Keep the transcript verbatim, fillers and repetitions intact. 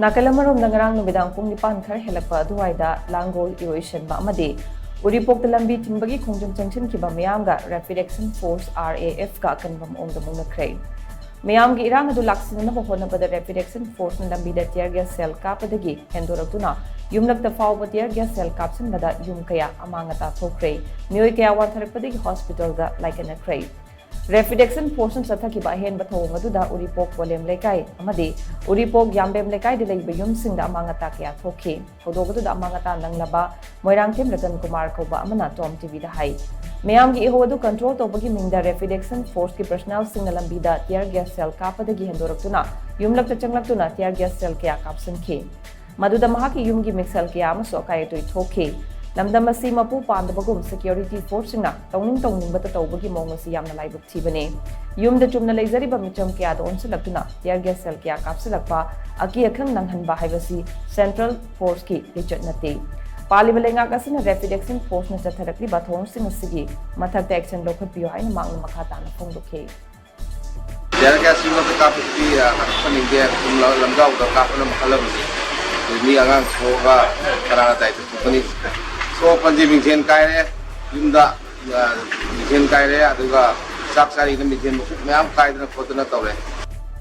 ꯅꯥꯀꯜ ꯑꯃꯔꯣꯝꯗ, ꯉꯔꯥꯡ ꯅꯨꯃꯤꯗꯥꯡ ꯄꯨꯡ ꯅꯤꯄꯥꯟ ꯈꯔ ꯍꯦꯜꯂꯛꯄ ꯑꯗꯨꯋꯥꯏꯗ ꯂꯥꯡꯒꯣꯜ, ꯏꯔꯣꯏꯁꯦꯝꯕ ꯑꯃꯗꯤ ꯎꯔꯤꯄꯣꯛꯇ ꯂꯝꯕꯤ ꯊꯤꯡꯕꯒꯤ ꯈꯣꯡꯖꯪ ꯆꯪꯁꯤꯟꯈꯤꯕ ꯃꯤꯌꯥꯝꯒ Rapid Action Force, R A F ꯀ ꯑꯀꯟꯕ ꯃꯑꯣꯡꯗ ꯃꯨꯛꯅꯈ꯭ꯔꯦ꯫ ꯃꯤꯌꯥꯝꯒꯤ ꯏꯔꯥꯡ ꯑꯗꯨ ꯂꯥꯛꯁꯤꯟꯅꯅꯕ ꯍꯣꯠꯅꯕꯗ Rapid Action Force ꯅ ꯂꯝꯕꯤꯗ tear gas shell ꯀꯥꯞꯄꯗꯒꯤ ꯍꯦꯟꯗꯣꯔꯛꯇꯨꯅ ꯌꯨꯝꯂꯛꯇ ꯐꯥꯎꯕ tear gas shell ꯀꯥꯞꯁꯤꯟꯕꯗ ꯌꯨꯝ ꯀꯌꯥ ꯑꯃꯥꯡ ꯑꯇꯥ ꯊꯣꯛꯈ꯭ꯔꯦ꯫ ꯃꯤꯑꯣꯏ ꯀꯌꯥ ꯋꯥꯟꯊꯔꯛꯄꯗꯒꯤ hospital ꯗ ꯂꯥꯏꯀꯠꯅꯈ꯭ꯔꯦ꯫ Rapid Action Force ꯅ ꯆꯠꯊꯈꯤꯕ ꯑꯍꯦꯟꯕ ꯊꯧꯑꯣꯡ ꯑꯗꯨꯗ ꯎꯔꯤꯄꯣꯛ ꯄꯣꯂꯦꯝ ꯂꯩꯀꯥꯏ ꯑꯃꯗꯤ ꯎꯔꯤꯄꯣꯛ ꯌꯥꯝꯕꯦꯝ ꯂꯩꯀꯥꯏꯗ ꯂꯩꯕ ꯌꯨꯝꯁꯤꯡꯗ ꯑꯃꯥꯡ ꯑꯇꯥ ꯀꯌꯥ ꯊꯣꯛꯈꯤ꯫ ꯊꯧꯗꯣꯛ ꯑꯗꯨꯗ ꯑꯃꯥꯡ ꯑꯇꯥ ꯅꯪꯂꯕ ꯃꯣꯏꯔꯥꯡꯊꯦꯝ ꯔꯇꯟ ꯀꯨꯃꯥꯔ ꯀꯧꯕ ꯑꯃꯅ Tom TV ꯗ ꯍꯥꯏ꯫ ꯃꯤꯌꯥꯝꯒꯤ ꯏꯍꯧ ꯑꯗꯨ control ꯇꯧꯕꯒꯤ ꯃꯤꯡꯗ Rapid Action Force ꯀꯤ personnel ꯁꯤꯡꯅ ꯂꯝꯕꯤꯗ tear gas shell ꯀꯥꯞꯄꯗꯒꯤ ꯍꯦꯟꯗꯣꯔꯛꯇꯨꯅ ꯌꯨꯝꯂꯛꯇ ꯆꯪꯂꯛꯇꯨꯅ tear gas shell ꯀꯌꯥ ꯀꯥꯞꯁꯤꯟꯈꯤ꯫ ꯃꯗꯨꯗ ꯃꯍꯥꯛꯀꯤ ꯌꯨꯝꯒꯤ ꯃꯤꯡꯁꯦꯜ ꯀꯌꯥ ꯑꯃꯁꯨ ꯑꯀꯥꯏ ꯑꯇꯣꯏ ꯊꯣꯛꯈꯤ꯫ ꯂꯝꯗꯝ ꯑꯁꯤ ꯃꯄꯨ ꯄꯥꯟꯗꯕꯒꯨꯝ security force ꯁꯤꯡꯅ ꯇꯧꯅꯤꯡ ꯇꯧꯅꯤꯡꯕꯇ ꯇꯧꯕꯒꯤ ꯃꯑꯣꯡ ꯑꯁꯤ ꯌꯥꯝꯅ ꯂꯥꯏꯕꯛ ꯊꯤꯕꯅꯤ꯫ ꯌꯨꯝꯗ ꯆꯨꯝꯅ ꯂꯩꯖꯔꯤꯕꯕ ꯃꯤꯆꯝ ꯀꯌꯥꯗ ꯑꯣꯟꯁꯤꯜꯂꯛꯇꯨꯅ tear gas shell ꯀꯌꯥ ꯀꯥꯞꯁꯤꯜꯂꯛꯄ, ꯑꯀꯤ ꯑꯈꯪ ꯅꯪꯍꯟꯕ ꯍꯥꯏꯕꯁꯤ central force ꯀꯤ ꯂꯤꯆꯠ ꯅꯠꯇꯦ꯫ ꯄꯥꯜꯂꯤꯕ ꯂꯩꯉꯥꯛ ꯑꯁꯤꯅ Rapid Action Force ꯅ ꯆꯠꯊꯔꯛꯂꯤꯕ ꯊꯧꯑꯣꯡꯁꯤꯡ ꯑꯁꯤꯒꯤ ꯃꯊꯛꯇ action ꯂꯧꯈꯠꯄꯤꯌꯨ ꯍꯥꯏꯅ ꯃꯍꯥꯛꯅ ꯃꯈꯥ ꯇꯥꯅ ꯐꯣꯡꯗꯣꯛꯈꯤ꯫ Tear gas ꯁꯤꯃꯛꯇ ꯀꯥꯞꯄꯗꯨꯗꯤ, ꯑ, ꯀꯥꯞꯍꯟꯅꯤꯡꯗꯦ꯫ ꯑꯗꯨꯝ ꯂ-, ꯂꯝꯖꯥꯎꯗ ꯀꯥꯞꯄꯅ ꯃꯈꯜ ꯑꯃꯅꯤ꯫ ꯑꯗꯨ ꯃꯤ ꯑꯉꯥꯡ ꯁꯣꯛꯑꯒ ꯀꯅꯥꯅ ꯗꯥꯏꯇ ꯄꯨꯒꯅꯤ? ꯁꯣꯛ ꯄꯟꯁꯤ ꯃꯤꯡꯁꯦꯟ ꯀꯥꯏꯔꯦ, ꯌꯨꯝꯗ, ꯑ, ꯃꯤꯡꯁꯦꯟ ꯀꯥꯏꯔꯦ, ꯑꯗꯨꯒ ꯆꯥꯛ ꯆꯥꯔꯤꯗ ꯃꯤꯡꯁꯦꯟ ꯃꯀꯨꯞ ꯃꯌꯥꯝ ꯀꯥꯏꯗꯅ ꯈꯣꯠꯇꯅ ꯇꯧꯔꯦ꯫